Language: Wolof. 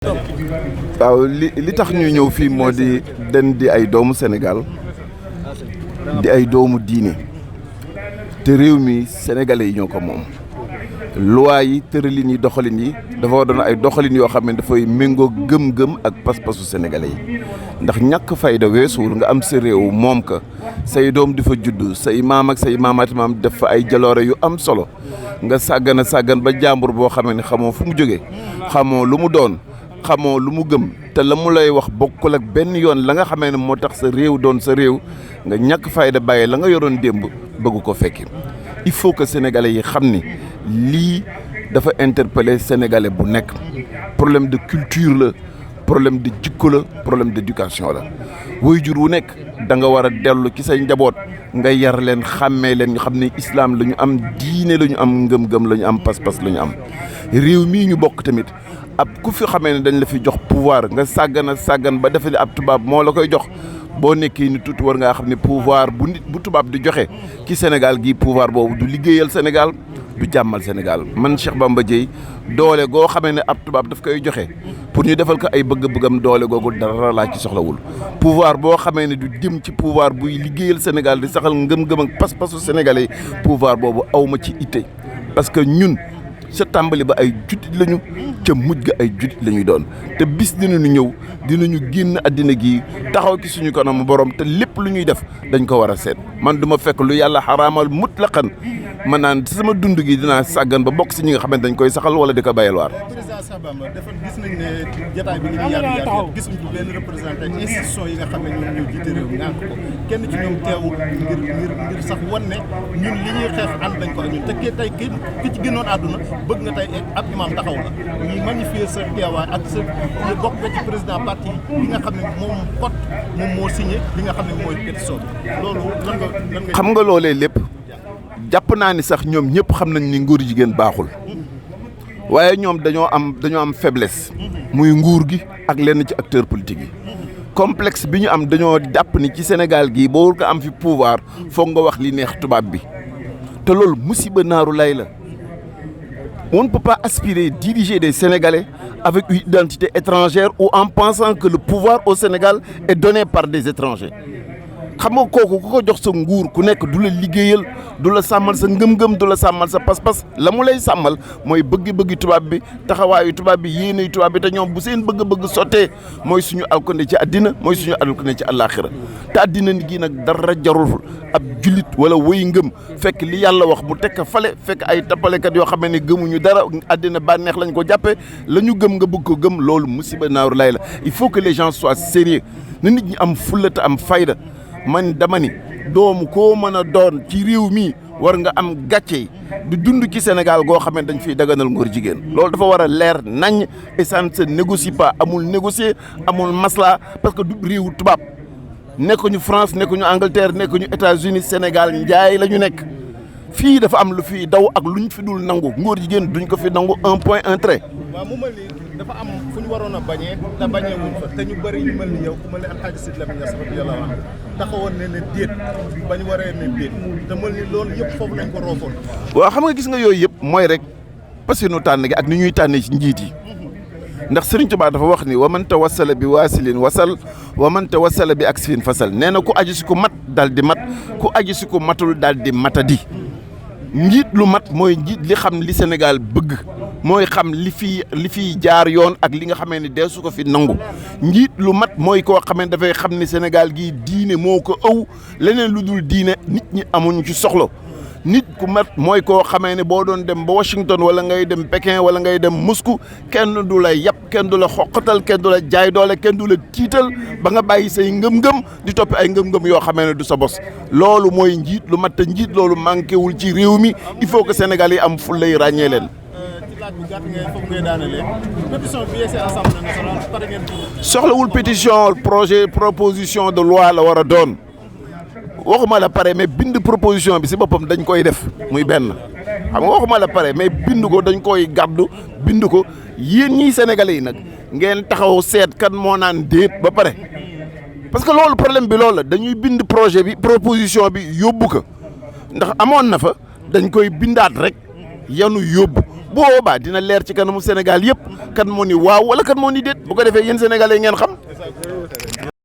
waaw li tax ñu ñëw fii moo di den di ay doomu Sénégal di ay doomu diine te réew mi sénégalais yi ñoo ko moom. loi yi tëralin yi doxalin yi dafa war doon ay doxalin yoo xam ne dafay méngoo gëm-gëm ak pas-pasu sénégalais yi ndax ñàkk fayda weesuwul nga am sa réew moom ka say doom di fa judd say maam ak say maamaati maam def fa ay jaloore yu am solo nga sàggan ba jàmbur boo xamee ne xamoo fu mu jógee xamoo lu mu doon xamoo lu mu gëm te la mu lay wax bokkul ak benn yoon la nga xamee ne moo tax sa réew doon sa réew nga ñàkk fayda bàyyi la nga yoroon démb bëgg ko fekki. il faut que sénégalais yi xam ni lii dafa interpeller sénégalais bu nekk problème de culture la problème de jikko la problème d'éducation la waajur wu nekk da nga war a dellu ci say njaboot nga yar leen xàmmee leen ñu xam ne islam la ñu am diine la ñu am ngëm-ngëm la ñu am pas-pas la ñu am. réew mii ñu bokk tamit ab ku fi xamee ne dañ la fi jox pouvoir nga sàggan ba defe ne ab tubaab moo la koy jox boo nekkee ni tuuti war ngaa xam ne pouvoir bu tubaab di joxe ci Sénégal gii pouvoir boobu du liggéeyal Sénégal du jàmmal Sénégal. man Cheikh Bamba Dièye doole goo xamee ne ab tubaab daf koy joxe pour ñu defal ko ay bëgg-bëggam doole googu dara laa ci soxlawul. pouvoir boo xamee ne du jëm ci pouvoir buy liggéeyal Sénégal di saxal ngëm-ngëm ak pas-pasu sénégalais pouvoir boobu awma ci itte parce que ñun. sa tàmbali ba ay juddit lañu ca mujj ga ay juddit la ñuy doon te bis dinañu ñëw dinañu génn àddina gi taxaw ci suñu kanam borom te lépp lu ñuy def dañ ko war a seet man du ma fekk lu yàlla xaraamal mutlaqan ma naan sama dund gi dinaa sàggan ba bokk si ñi nga xamante dañ koy saxal wala di ko bayal waar. président Cheikh Bamba dafa gis nañ ne jotaay bi li ñu yàgg gis nañu benn représentant institution yi nga xam ne ñoom ñoo jiite réew mi ngànk ko kenn ci ñoom teewul ngir sax wan ne ñun li ñuy xeex ànd nañ ko ak ñun te tey ki ci gënoon àdduna bëgg nga tey ab imam taxaw la ñuy magnifier sa teewaay ak sa bokk nga ci président parti bi nga xam ne moom moo signé li nga xam ne mooy pétition bi loolu lan nga xam nga loolee lépp jàpp naa ni sax ñoom ñëpp xam nañ ni nguur jigéen baaxul waaye ñoom dañoo am faiblesse muy nguur gi ak lenn ci acteur politique yi complexe bi ñu am dañoo jàpp ni ci Sénégal gii boo ko am fi pouvoir foog nga wax li neex tubaab bi te loolu musiba naaru lay la. On ne peut pas aspirer diriger des Sénégalais avec une identité étrangère ou en pensant que le pouvoir au Sénégal est donné par des étrangers. xam nga kooku ku ko jox sa nguur ku nekk du la liggéeyal du la sàmmal sa ngëm-ngëm du la sàmmal sa pas-pas la mu lay sàmmal mooy bëgg-bëggi tubaab bi taxawaayu tubaab bi yéenay tubaab bi te ñoom bu seen bëgg-bëgg sottee mooy suñu alkande ci àddina mooy suñu alkande ci àllaaxira te àddina ni gii nag dara jarul ab jullit wala woy ngëm fekk li yàlla wax mu tekk fale fekk ay tappalekat yoo xam ne gëmuñu dara àddina bànneex lañ ko jàppee la ñu gëm nga bëgg ko gëm loolu musiba naaru lay la il faut que les gens soient sérieux na nit ñi am fulla te am fayda man dama ni doomu koo mën a doon ci réew mi war nga am gàcce di dund ci Sénégal goo xam ne dañ fiy daganal ngóor jigéen loolu dafa war a leer nañ et ça ne se négocie pas amul négocier amul masla parce que du réewu tubaab nekkuñu France nekkuñu Angleterre nekkuñu États-Unis Sénégal njaay la ñu nekk fii dafa am lu fi daw ak luñ fi dul nangu ngóor jigéen duñ ko fi nangu un point un trait. waaw mu mel ni dafa am fu ñu waroon a bañee te bañee wuñ fa te ñu bëri ñu mel ni yow ku mel ni Alxaaji Sidi Lamine Niass radiyallaahu anhu taxawoon ne déet ba ñu waree ne déet te mel ni loolu yëpp foofu lañ ko roofoon. waaw xam nga gis nga yooyu yëpp mooy rek parce que nu tànn gi ak ni ñuy tànnee ci njiit yi ndax Sëriñ Tuubaa dafa wax ni wa man tawassala bi waasilin wasal wa man tawassala bi aksifin fasal nee na ku aju si ko mat daal di mat ku aju si ko matul daal di matadi njiit lu mat mooy njiit li xam li Sénégal bëgg mooy xam li fiy jaar yoon ak li nga xamee ne deesu ko fi nangu njiit lu mat mooy koo xamee ne dafay xam ni Sénégal gii diine moo ko ëw leneen lu dul diine nit ñi amuñu ci soxla nit ku mat mooy koo xamee ne boo doon dem ba Washington wala ngay dem Pékin wala ngay dem Moscou kenn du la yàpp kenn du la xoqatal kenn du la jaay doole kenn du la tiital ba nga bàyyi say ngëm-ngëm di toppi ay ngëm-ngëm yoo xamee ne du sa bos loolu mooy njiit lu mat te njiit loolu manqué wul ci réew mi il faut que Sénégal yi am fu lay ràññee leen. soxlawul pétition projet proposition de loi la war a doon waxuma la pare mais bind proposition bi si boppam dañ koy def muy benn xam nga waxuma la pare mais bind ko dañ koy gàddu bind ko yéen ñii sénégalais yi nag ngeen taxaw seet kan moo naan déet ba pare parce que loolu problème bi loolu la dañuy bind projet bi proposition bi yóbbu ko ndax amoon na fa dañ koy bindaat rek yanu yóbbu bu boobaa dina leer ci kanamu Sénégal yëpp kan moo ni waaw wala kan moo ni déet bu ko defee yéen sénégalais ngeen xam.